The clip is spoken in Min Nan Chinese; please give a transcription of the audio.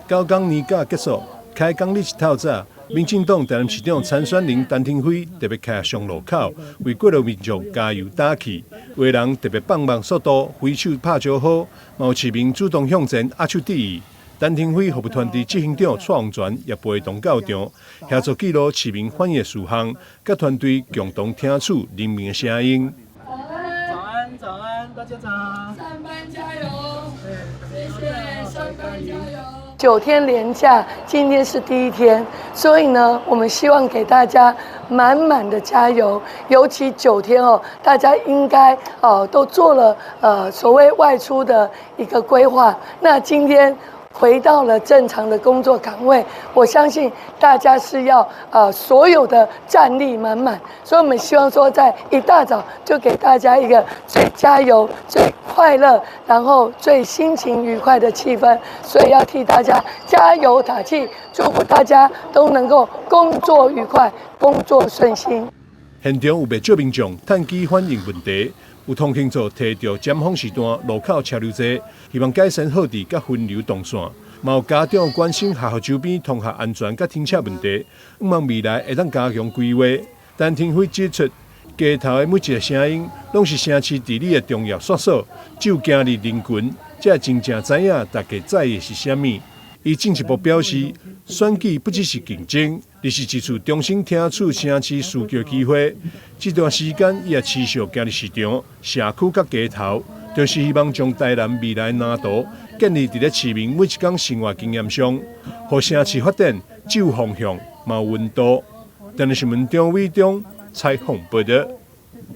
九工年假結束，開工日一透早，民進黨台南市長參選人陳亭妃特別徛上路口，為過路民眾加油打氣。有的人特別放慢速度，揮手拍招呼，嘛有市民主動向前握手致意。陳亭妃服務團隊執行長蔡宏全也陪同到場，協助記錄市民反映事項，佮團隊共同聽取人民的聲音。早安，早安，大家早。上班加油！謝謝，上班加油。9天連假，今天是第一天，所以呢，我們希望給大家滿滿的加油。尤其九天哦，大家應該哦都做了所謂外出的一個規劃。那今天回到了正常的工作崗位，我相信大家是要所有的戰力滿滿，所以我們希望說在一大早就給大家一個最加油、最快樂，然後最心情愉快的氣氛，所以要替大家加油打氣，祝福大家都能夠工作愉快、工作順心。現場有袂少民眾趁機反映問題，有通勤族提著尖峰時段路口車流濟，希望改善號誌佮分流動線。嘛有家長關心學校周邊同學安全佮停車問題，向望未來會當加強規劃。陳亭妃指出，街頭的每一個聲音，攏是城市治理的重要線索。只有行入人群，才會真正知影大家在意的是啥物。伊進一步表示，選舉不只是競爭，而是一次重新聽取城市需求機會。這段時間，伊也持續行入市場、社區佮街頭，就是希望將台南未來藍圖建立佇咧市民每一工生活經驗上，予城市發展既有方向，嘛有溫度。電視新聞張偉中採訪報導。